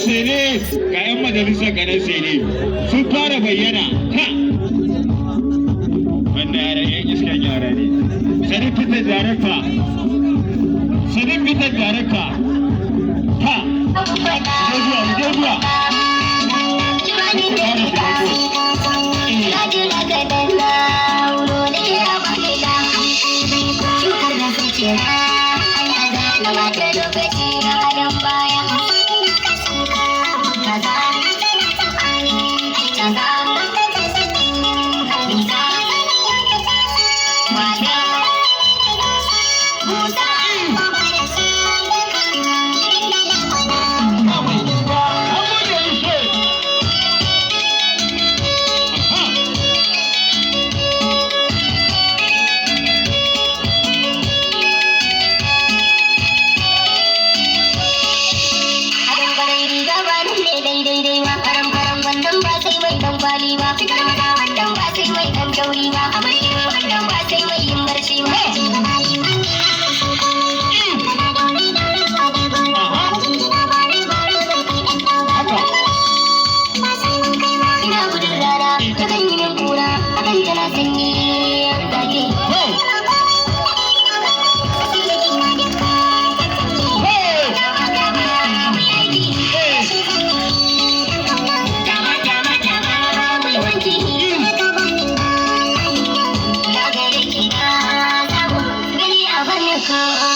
Sele, ga 'yan majalisar ganin Sele sun fara bayyana. Ha, wannan yaran 'yan iskan yara ne. Sadiq Fitar Darakta, Sadiq Fitar Darakta. Ha, mu je zuwa, mu je zuwa. Fara taimako. An gode ishe. Aha. Haɗin kwarai riga ba nan ne daidai dai ba, faran faran wannan ba sai mai dan kwali ba, fitar maza wannan ba sai mai dan tauri ba, amarya wannan ba sai mai yin barci ba. Haka. Ina gudun rana, ta kan yi min kura, akan tana sanyi zage. Ho! Ho! Eh!